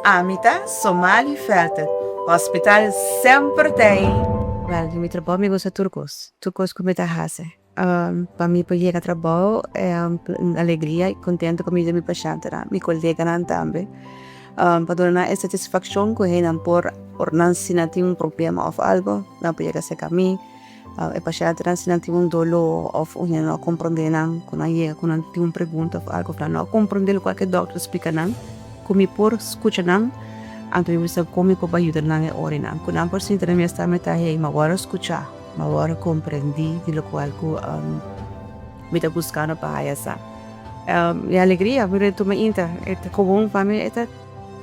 Ami ta Somali Felten, Hospital semper t'ei! Wel, di mi trabou mi gusta tur kos, tur kos ku mi ta hasi. Pa mi por yega trabou un alegria i kontento ku mi yuda mi pashantenan, mi koleganan tambe. Pa duna nan e satisfakshon ku hei nan por ora nan si nan tin un problema òf algu nan por yega serka mi. E pashantenan si nan tin un doló òf un hende no a komprondé nan ku nan yega ku nan tin un pregunta òf algu òf nan no a komprondé lokual ku e dòkter a splika nan ku mi por skucha nan anto mi bisa kon mi por bai yuda nan e ora einan ku nan por sinti nan mes tambe ta hey mi a wòrdu skuchá mi a wòrdu komprendí di lokual ku mi ta buskando pa haya sa. E alegria mi tuma inta e ta komun pa mi e ta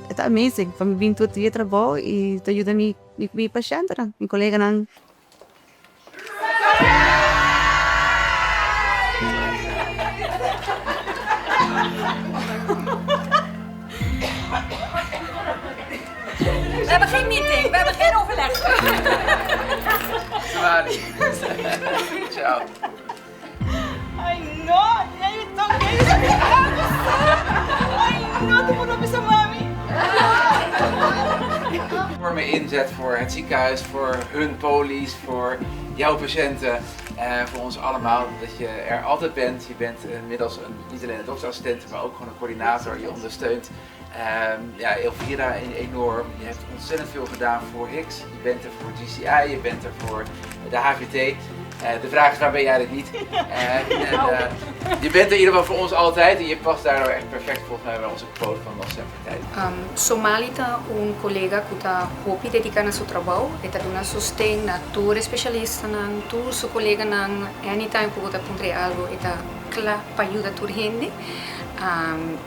e ta amazing pa mi bin tur dia trabou i ta yuda mi mi pashantenan mi koleganan. We hebben geen meeting, we hebben geen overleg. Somali. Ciao. Ay no, ya yo toch Ay no, tu por bisa mami. Enorme inzet voor het ziekenhuis, voor hun polies, voor jouw patiënten, eh, voor ons allemaal. Dat je er altijd bent. Je bent inmiddels een, niet alleen een dokterassistent, maar ook gewoon een coördinator. Je ondersteunt ja, Elvira enorm. Je hebt ontzettend veel gedaan voor Hicks. Je bent er voor GCI, je bent er voor de HVT. Eh, de vraag is, waar ben jij dat niet? Eh, en, eh, je bent er in ieder geval voor ons altijd en je past daardoor echt perfect volgens mij bij onze quote van Nos Semper Tey. Somali ta un kolega ku ta hopi dediká na su trabou. E ta duna sosten na tur e spesialistanan, tur su koleganan. Anytime ku bo ta puntra e algu e ta kla pa yuda tur hende.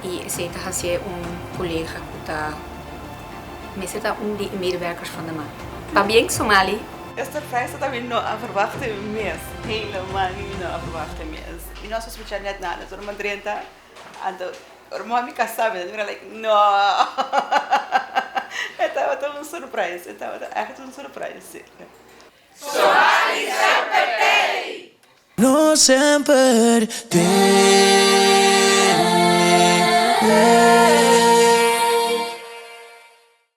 I esei ta hasié un kolega ku ta mester ta un di e medewerkers van de maand. Pabien Somali! E surprise ta mi no a verwachta mes, helemaal niet mi no a verwachta mes. Mi no a sospecha net nada, ora mi a drenta anto ora mi wak mi casa mi ta mira like no e tabata un surprise, e tabata echt un surprise si. Somali semper tei! No semper tei.